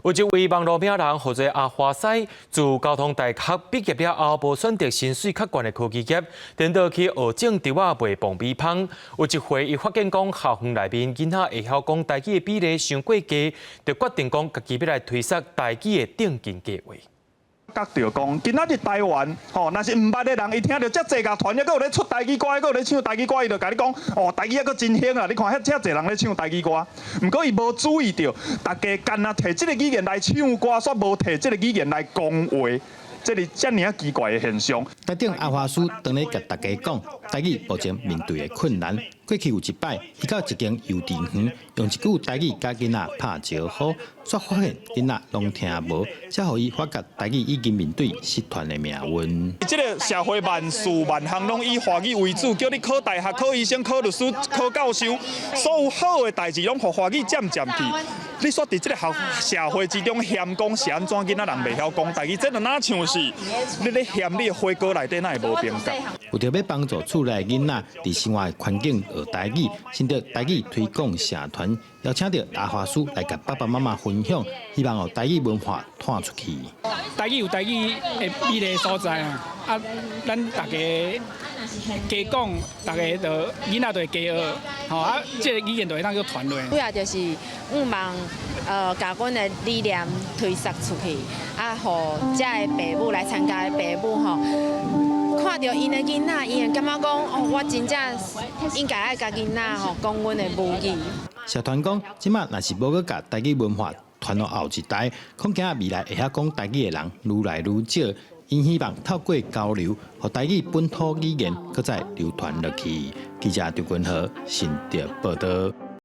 有一位網路名人，號做阿華西，自交通大學畢業了後，無選擇薪水較懸的科技業，顛倒去學種稻仔賣爆米香。有一回，伊發現講校園內面囡仔會曉講台語的比例傷過低，就決定講家己欲來推捒台語的頂進計畫。覺著講，今仔日台灣吼，若是毋捌的人，伊聽著遮濟樂團，猶閣有咧出台語歌，猶閣有咧唱台語歌，伊就共你講，哦，台語猶閣真興啊！你看遐遮濟人咧唱台語歌，毋過伊無注意著，大家干焦提這个語言來唱歌，煞無提這个語言來講話，這是遮爾仔奇怪的現象。台頂阿華師當咧共大家講，台語目前面對的困難。過去有一擺，伊到一間幼稚園，用一句台語共囡仔拍招呼，煞發現囡仔攏聽無，才予伊發覺台語已經面對失傳的命運。這个社會萬事萬項攏以華語為主，叫你考大學、考醫生、考律師、考教授，所有好的代誌攏予華語佔佔去。你煞佇這个學社會之中嫌講是按怎囡仔人袂曉講台語，這就若像是你咧嫌你的火鍋內底哪會無冰角？為著欲幫助厝內囡仔佇生活環境學台語，新竹台語推廣社團邀請著阿華師來共爸爸媽媽分享，希望予台語文化傳出去。台語有台語的美麗所在啊！啊，咱大家加講，大家就囡仔就會加學，吼啊，這个語言就會當閣傳落。主要就是向望共阮的理念推捒出去，啊，予遮的爸母來參加的爸母吼，看著𪜶的囡仔，伊會感覺講哦，我真正應該愛共囡仔吼講阮的母語。社團講，這馬若是無閣共台語文化傳予後一代，恐驚未來會曉講台語的人愈來愈少。𪜶希望透過交流，予台語本土語言閣再流傳落去。記者張君和新竹報導。